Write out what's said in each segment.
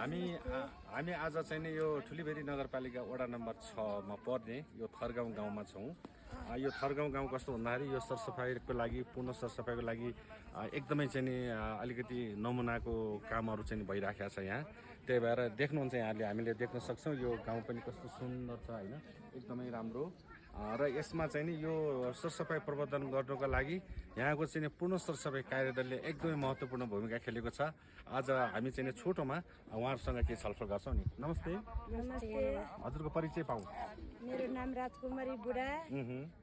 हामी आज चाहिँ नि यो ठुलीबेरी नगरपालिका वडा नम्बर 6 मा पर्ने यो थरगाउँ गाउँमा छौँ। यो थरगाउँ गाउँ कस्तो भन्दाखेरि यो सरसफाइको लागि पूर्ण सरसफाइको लागि एकदमै चाहिँ नि अलिकति नमुनाको कामहरू चाहिँ भइराखेको छ यहाँ। त्यही भएर देख्नुहुन्छ यहाँले हामीले देख्न सक्छौँ यो गाउँ पनि कस्तो सुन्दर छ हैन, एकदमै राम्रो। र यसमा चाहिँ नि यो सरसफाइ प्रबन्धन गर्नुको लागि यहाँको चाहिँ पूर्ण सरसफाइ कार्यदलले एकदमै महत्त्वपूर्ण भूमिका खेलेको छ। आज हामी चाहिँ छोटोमा उहाँहरूसँग के छलफल गर्छौँ नि। नमस्ते। नमस्ते। हजुरको परिचय पाऊँ? मेरो नाम राजकुमारी बुढा,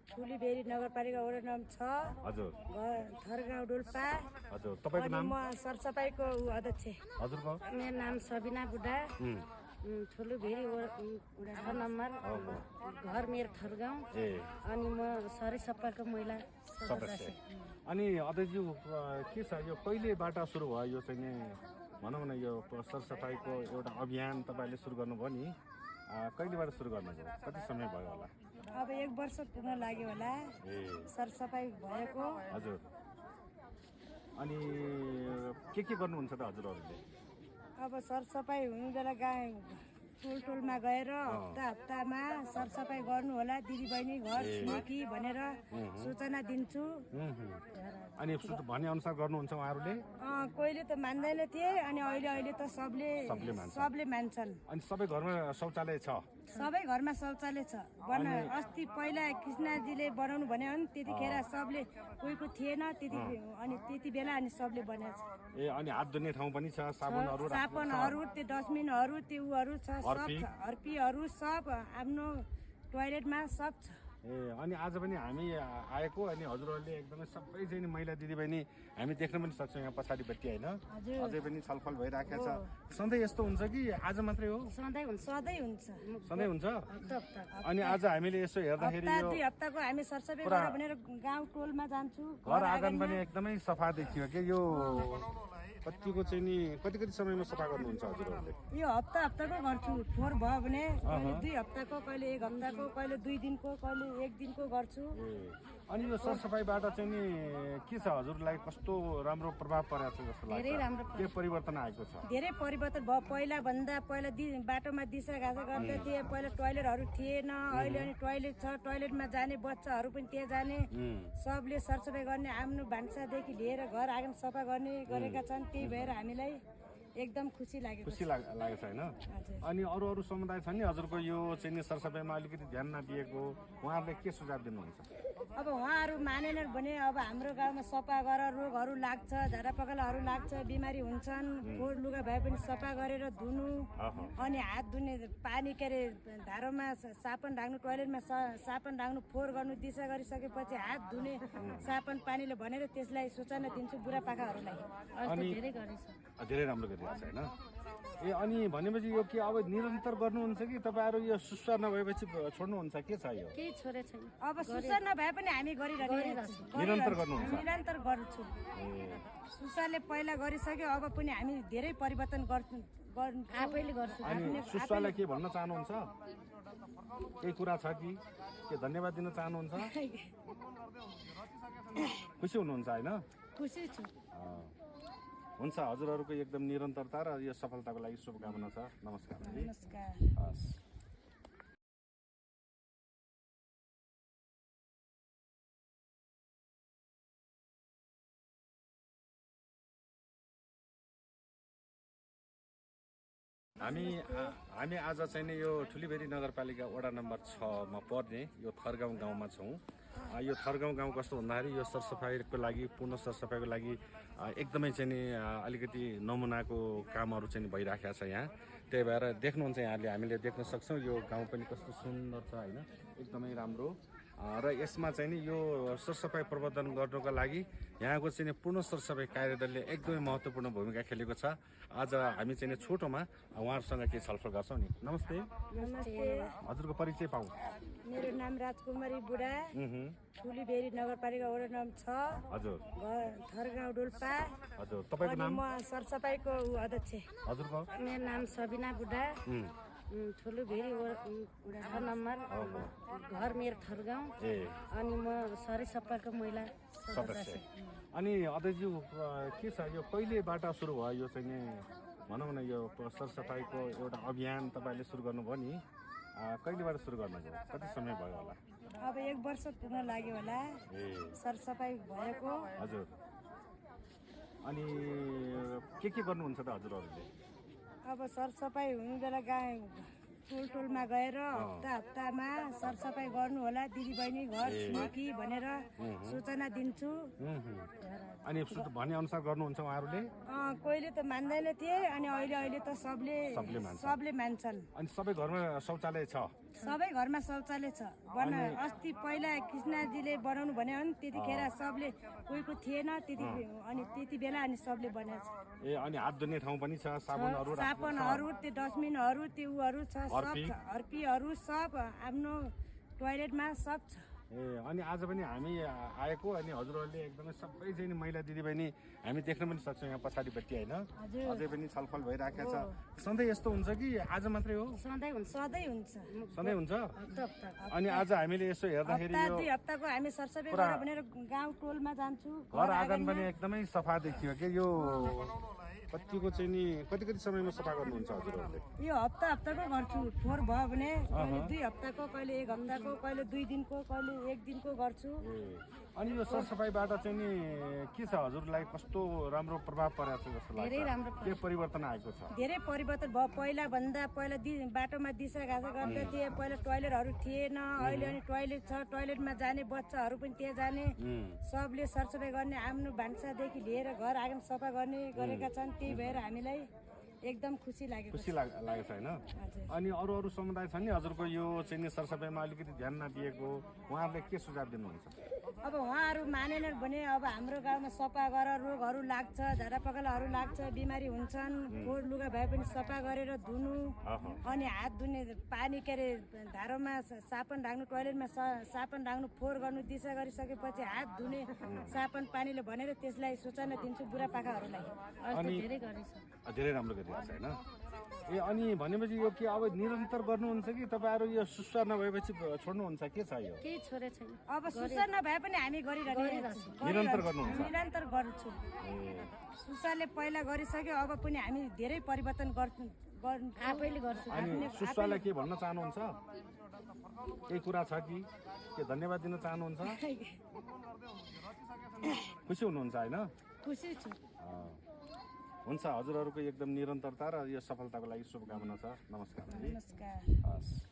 ठुलीबेरी नगरपालिका वडा नम्बर 6। हजुर। थरगाउँ डोल्पा। हजुर। तपाईको नाम? म सरसफाइको अध्यक्ष। हजुरको? मेरो नाम सबिना बुढा, ठुलीबेरी वडा नम्बर, घर मेरो थरगाउँ। अनि म सरसफाइको महिला सदस्य। अनि अध्यक्षज्यू के छ यो कहिलेबाट सुरु भयो यो चाहिँ नि भनौँ न यो सरसफाइको एउटा अभियान तपाईँले सुरु गर्नुभयो नि, कहिलेबाट सुरु गर्नुभयो, कति समय भयो होला? अब 1 वर्ष पुग्न लाग्यो होला सरसफाइ भएको। हजुर। अनि के गर्नुहुन्छ त हजुरहरूले? अब सरसफाइ हुने बेला टोलमा गएर हप्तामा सरसफाइ गर्नु होला दिदीबहिनी घर छिमेकी भनेर सूचना दिन्छु। अनि भने अनुसार गर्नुहुन्छ उहाँहरूले? कहिले त मान्दैन थिए, अनि अहिले त सबले मान्छन्। अनि सबै घरमा शौचालय छ? सबै घरमा शौचालय छ। अस्ति पहिला कृष्णजीले बनाउनु भने त्यतिखेर सबले कोहीको थिएन, अनि त्यति बेला अनि सबले बनाएको छ। अनि हात धुने ठाउँ पनि छ, साबुनहरू, त्यो डस्टबिनहरू, त्यो उहरू छ, सब छ, हर्पीहरू सब आफ्नो टोयलेटमा सब छ। अनि आज पनि हामी आएको, अनि हजुरहरूले एकदमै सबै चाहिँ महिला दिदीबहिनी हामी देख्न पनि सक्छौँ यहाँ पछाडिपट्टि होइन, अझै पनि छलफल भइराखेको छ। सधैँ यस्तो हुन्छ कि आज मात्रै हो? सधैँ हुन्छ। सधैँ हुन्छ। अनि आज हामीले यसो हेर्दाखेरि यो 2 हप्ताको हामी सरसफाइ गरेर भनेर गाउँ टोलमा जान्छु। घर आँगन पनि एकदमै सफा देखियो के यो कतिको चाहिँ नि कति समयमा सफा गर्नुहुन्छ हजुरहरूले? यो हप्ताको गर्छु। फोहोर भयो भने कहिले 2 हप्ताको, कहिले 1 हप्ताको, कहिले 2 दिनको, कहिले 1 दिनको गर्छु। अनि यो सरसफाइबाट चाहिँ नि के छ हजुरलाई कस्तो राम्रो प्रभाव परेको छ जस्तो लाग्छ? धेरै राम्रो। के परिवर्तन आएको छ? धेरै परिवर्तन भयो। पहिला बाटोमा दिसाघासा गर्दै थिए, पहिला टोयलेटहरू थिएन, अहिले अनि टोयलेट छ। टोयलेटमा जाने बच्चाहरू पनि त्यहाँ जाने, सबले सरसफाइ गर्ने, आफ्नो भान्सादेखि लिएर घर आँगन सफा गरेका छन्। त्यही भएर हामीलाई एकदम खुसी लागेको छ होइन? अनि अरू समुदाय छन् नि हजुरको यो चाहिँ नि सरसफाइमा अलिकति ध्यान नदिएको, उहाँहरूले के सुझाव दिनुहुन्छ? अब उहाँहरू मानेनन् भने अब हाम्रो गाउँमा सफा गरेर रोगहरू लाग्छ, झाडापखालाहरू लाग्छ, बिमारी हुन्छन्। फोहोर लुगा भए पनि सफा गरेर धुनु, अनि हात धुने पानी धारोमा साबुन ढाक्नु, टोयलेटमा साबुन ढाक्नु, फोहोर गर्नु, दिशा गरिसकेपछि हात धुने साबुन पानीले भनेर त्यसलाई सूचना दिन्छु बुढापाकाहरूलाई। धेरै राम्रो गरिरहेको छ होइन? अनि भनेपछि यो के अब निरन्तर गर्नुहुन्छ कि तपाईँहरू यो सुस्वार नभएपछि छोड्नुहुन्छ, के छ यो? केही छोडे छैन। अब सुस्वार नभए पनि हामी निरन्तर गर्नुहुन्छ? निरन्तर गर्छु। सुस्वारले पहिला गरिसक्यो, अब पनि हामी धेरै परिवर्तन आफैले गर्छु। अनि सुस्वारलाई के भन्न चाहनुहुन्छ? केही कुरा छ कि के धन्यवाद दिन चाहनुहुन्छ? खुसी हुनुहुन्छ होइन? खुसी छु। हुन्छ, हजुरहरूको एकदम निरन्तरता र यो सफलताको लागि शुभकामना छ। नमस्कार। नमस्कार। हस्। हामी आज चाहिँ नि यो ठुलीबेरी नगरपालिका वडा नम्बर 6 मा पर्ने यो थरगाउँ गाउँमा छौँ। यो थरगाउँ गाउँ कस्तो भन्दाखेरि यो सरसफाइको लागि पूर्ण सरसफाइको लागि एकदमै चाहिँ नि अलिकति नमुनाको कामहरू चाहिँ भइराखेको छ यहाँ। त्यही भएर देख्नुहुन्छ यहाँले हामीले देख्न सक्छौँ यो गाउँ पनि कस्तो सुन्दर छ होइन, एकदमै राम्रो। र यसमा चाहिँ नि यो सरसफाइ प्रबन्धन गर्नुको लागि यहाँको चाहिँ पूर्ण सरसफाइ कार्यदलले एकदमै महत्त्वपूर्ण भूमिका खेलेको छ। आज हामी चाहिँ छोटोमा उहाँहरूसँग के छलफल गर्छौँ नि। नमस्ते। हजुरको परिचय पाऊँ? मेरो नाम राजकुमारी बुढा, ठुलीबेरी नगरपालिका वडा नम्बर 6। हजुर। थरगाउँ डोल्पा। हजुर। तपाईको नाम? म सरसफाइको अध्यक्ष। हजुरको? मेरो नाम सबिना बुढा, ठुलीबेरी वडा नम्बर, घर मेरो थरगाउँ। अनि म सरसफाइको महिला सदस्य। अनि अध्यक्षज्यू के छ यो कहिलेबाट सुरु भयो यो चाहिँ नि भनौँ न यो सरसफाइको एउटा अभियान तपाईँले सुरु गर्नुभयो नि कहिलेबाट सुरु गर्नुभयो कति समय भयो होला अब 1 वर्ष पुग्न लाग्यो होला ए सरसफाइ भएको हजुर अनि के गर्नुहुन्छ त हजुरहरूले अब सरसफाइ हुने बेला टोलमा गएर हप्तामा सरसफाइ गर्नु होला दिदीबहिनी घर छिमेकी भनेर सूचना दिन्छु अनि भने अनुसार गर्नुहुन्छ उहाँहरूले कोहीले त मान्दैन थिए अनि अहिले त सबले मान्छन् अनि सबै घरमा शौचालय छ सबै घरमा शौचालय छ अस्ति पहिला कृष्णजीले बनाउनु भने हो नि त्यतिखेर सबले कोहीको थिएन अनि त्यति बेला अनि सबले बनाएको छ ए अनि हात धुने ठाउँ पनि छ साबुनहरू त्यो डस्टबिनहरू त्यो उहरू छ सब छ हर्पीहरू सब आफ्नो टोयलेटमा सब छ ए अनि आज पनि हामी आएको अनि हजुरहरूले एकदमै सबै चाहिँ महिला दिदीबहिनी हामी देख्न पनि सक्छौँ यहाँ पछाडिपट्टि होइन अझै पनि छलफल भइराखेको छ सधैँ यस्तो हुन्छ कि आज मात्रै हो सधैँ हुन्छ अनि आज हामीले यसो हेर्दाखेरि यो 2 हप्ताको हामी सरसफाइ गरेर भनेर गाउँ टोलमा जान्छु घर आँगन पनि एकदमै सफा देखियो के यो कतिको चाहिँ नि कति समयमा सफा गर्नुहुन्छ हजुरहरूले यो हप्ताको गर्छु फोहोर भयो भने कहिले 2 हप्ताको कहिले 1 हप्ताको कहिले 2 दिनको कहिले 1 दिनको गर्छु अनि यो सरसफाइबाट चाहिँ नि के छ हजुरलाई कस्तो राम्रो प्रभाव परेको छ जस्तो लाग्छ धेरै राम्रो के परिवर्तन आएको छ धेरै परिवर्तन भयो पहिला बाटोमा दिशा घाँसा गर्दै थिए पहिला टोयलेटहरू थिएन अहिले अनि टोयलेट छ टोयलेटमा जाने बच्चाहरू पनि त्यहाँ जाने सबले सरसफाइ गर्ने आफ्नो भान्सादेखि लिएर घर आँगन सफा गर्ने गरेका छन् त्यही भएर हामीलाई एकदम खुसी लागेको छैन अनि अरू समुदाय छन् नि हजुरको यो चाहिँ सरसफाइमा अलिकति ध्यान नदिएको उहाँहरूले के सुझाव दिनुहुन्छ अब उहाँहरू मानेनन् भने अब हाम्रो गाउँमा सफा गरेर रोगहरू लाग्छ झाडापखालाहरू लाग्छ बिमारी हुन्छन् फोहोर लुगा भए पनि सफा गरेर धुनु अनि हात धुने पानी के अरे धारोमा साबुन ढाक्नु टोयलेटमा साबुन ढाक्नु फोहोर गर्नु दिशा गरिसकेपछि हात धुने साबुन पानीले भनेर त्यसलाई सूचना दिन्छु बुढापाकाहरूलाई धेरै राम्रो गरिरहेको छ होइन ए अनि भनेपछि यो के अब निरन्तर गर्नुहुन्छ कि तपाईँहरू यो सुस्वार नभएपछि छोड्नुहुन्छ के छ यो केही छोडे छैन अब सुस्वार नभए पनि हामी निरन्तर गर्नुहुन्छ निरन्तर गर्छु सुस्वारले पहिला गरिसक्यो अब पनि हामी धेरै परिवर्तन आफैले गर्छु अनि सुस्वारलाई के भन्न चाहनुहुन्छ केही कुरा छ कि के धन्यवाद दिन चाहनुहुन्छ खुसी हुनुहुन्छ होइन खुसी छु हुन्छ हजुरहरूको एकदम निरन्तरता र यो सफलताको लागि शुभकामना छ नमस्कार नमस्कार